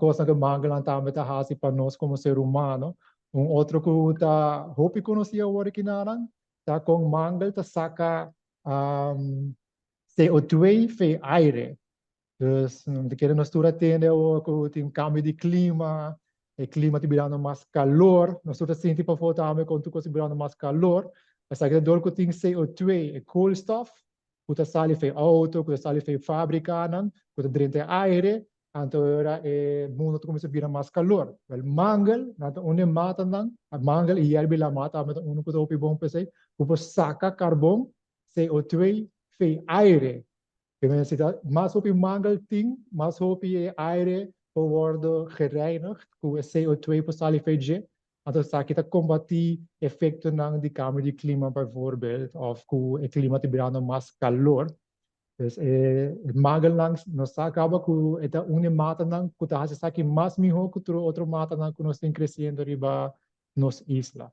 kosnan ku mangelnan tambe ta hasi pa nos komo ser humano. Un otro ku ta hopi konosí awor aki nanan ta kon mangel ta saka CO2 fe aire. Dus ta kere nos tur a tende awor ku tin kambio di klima, e klima ta birando mas kalor, nos tur ta sinti pafó tambe kon tur kos ta birando mas kalor. Esaki ta dor ku tin CO2, e koolstof, ku ta sali for e outo, ku ta sali for e fabrikanan, ku ta drenta e aire, anto e ora e mundo ta kuminsá bira mas kalor. Wèl mangel, nan ta un di e matanan, mangel i yerba di lamá tambe ta unu ku ta hopi bon pa esei, ku por saka karbon, CO2, for e aire. Ke si ta mas hopi mangel tin, mas hopi e aire por wòrdu gereinigd ku e CO2 por sali for dje. Anto esaki ta kombatí efektonan di kambio di klima bijvoorbeeld òf ku e klima ta birando mas kalor. Dus e mangelnan nos sa kaba ku e ta un di matanan ku ta hasi esaki mas mihó ku tur otro matanan ku nos tin kresiendo riba nos isla.